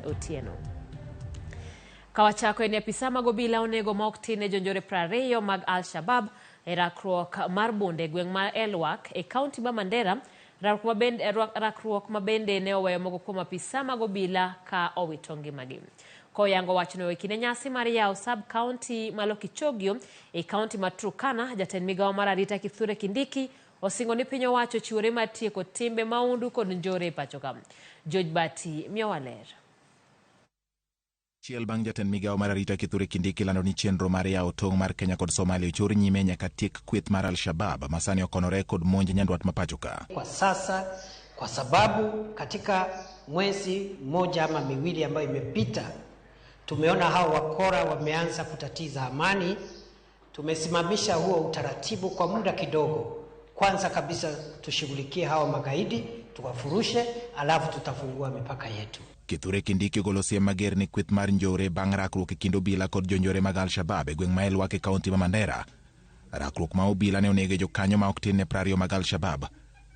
Otieno. Kawachako en apisa mag obila onego ma ok tin ne jonjore 20 mag Al-Shabab e rakruok mar bunde e gweng' ma Elwak e kaunti ma Mandera, rakruok ma bende ne oweyo moko kuom apisa mag obila ka owito ngimagi. Koyango wachno e kinde nyasi mar yawo sub county ma Lokichogio e kaunti ma Turkana, jatend migawo mar arita Kithure Kindiki osingo ni piny owacho ochiwore mar tieko timbe maundu kod njore e pacho ka. George Bati miyowa ler. Achiel bang' jatend migawo mar arita Kithure Kindiki lando ni chenro mar yawo tong' mar Kenya kod Somalia ochor nyime nyaka tiek kweth mar Al-Shabab ma sani okonore kod monj nyandwat ma pacho ka. Kwa sasa, kwa sababu katika mwezi mmoja ama miwili ambayo imepita, tumeona hao wakora wameanza kutatiza amani. Tumesimamisha huo utaratibu kwa muda kidogo. Kwanza kabisa tushughulikie hao magaidi, tuwafurushe, alafu tutafungua mipaka yetu. Kithure Kindiki ogolo siem mager ni kweth mar njore bang' rakruok e kind obila kod jonjore mag Al-Shabab e gweng' ma Elwak e kaunti ma Mandera. Rakruok ma obila ne onego jokanyo ma ok tin ne 20 mag Al-Shabab,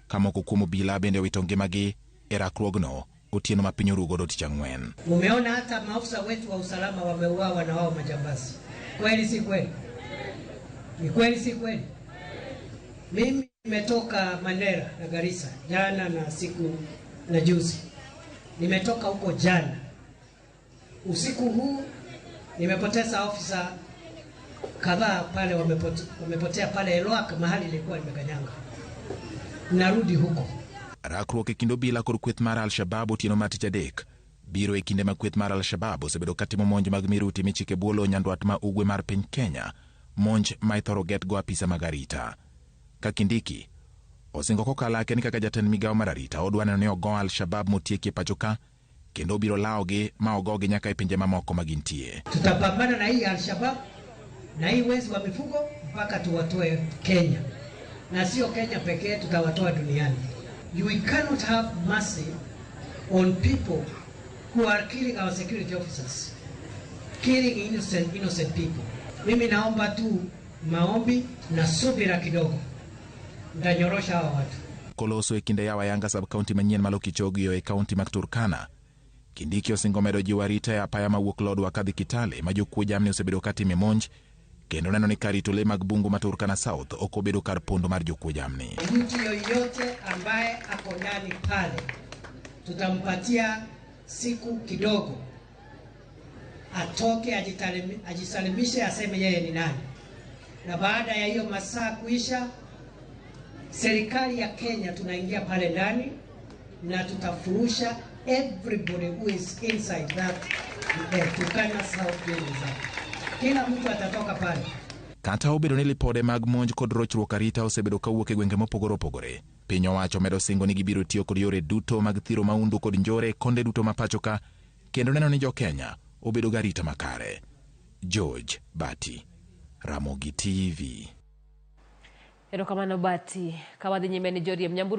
ka moko kuom obila bende owito ngimagi e rakruogno otieno ma piny oru godo tich ang'wen. Umeona hata maafisa wetu wa usalama wameuawa na wao majambazi. Kweli si kweli? Ni kweli si kweli? Mimi nimetoka Mandera na Garissa jana na siku na juzi. Nimetoka huko jana. Usiku huu nimepoteza ofisa kadhaa pale, wamepotea pale Elwak mahali nilikuwa nimekanyanga. Narudi huko. Rakruok e kind obila kod kweth mar Al-Shabab otieno mar tich adek biro e kinde ma kweth mar Al-Shabab osebedo katimo monj mag miruti michike bwolo nyandwat ma ugwe mar piny Kenya, monj ma ithoro getgo apisa mag arita. Ka Kindiki osingo kokalake ni kaka jatend migawo mar arita odwa neno ni ogo Al-Shabab motieki e pacho ka kendo obiro lawogi ma ogogi nyaka e pinje mamoko ma gintie. Tutapambana na hii Al-Shabab na hii wezi wa mifugo mpaka tuwatoe Kenya, na sio Kenya pekee, tutawatoa duniani. You cannot have mercy on people who are killing our security officers, killing innocent people. Mimi naomba tu maombi na subira kidogo, ntanyorosha hawa watu. Koloso e kinde yawo ayanga sub county manyien ma Lokichogio e kaunti mag Turkana, Kindiki osingo medo jiwo arita e apaya mawuok Lodwar kadhi Kitale ma jokuo jamni osebedo katime monj kendo neno ni kar rito le mag bungu ma Turkana South ok obedo kar pondo mar jokuo jamni. Mtu yoyote ambaye ako ndani pale tutampatia siku kidogo atoke, ajisalimishe, aseme yeye ni nani, na baada ya hiyo masaa kuisha, serikali ya Kenya tunaingia pale ndani na tutafurusha everybody who is inside that Turkana South Game Reserve. Kila mtu atatoka pale. Kata obedo ni lipode mag monj kod rochruok arita osebedo kawuok e gwenge mopogore opogore, piny owacho medo singo ni gibiro tiyo kod yore duto mag thiro maundu kod njore e konde duto ma pacho ka kendo neno ni jo-Kenya obedo gi arita makare. George Bati, Ramogi TV. Erokamano Bati. Ka wadhi nyime ni joriemb nyamburko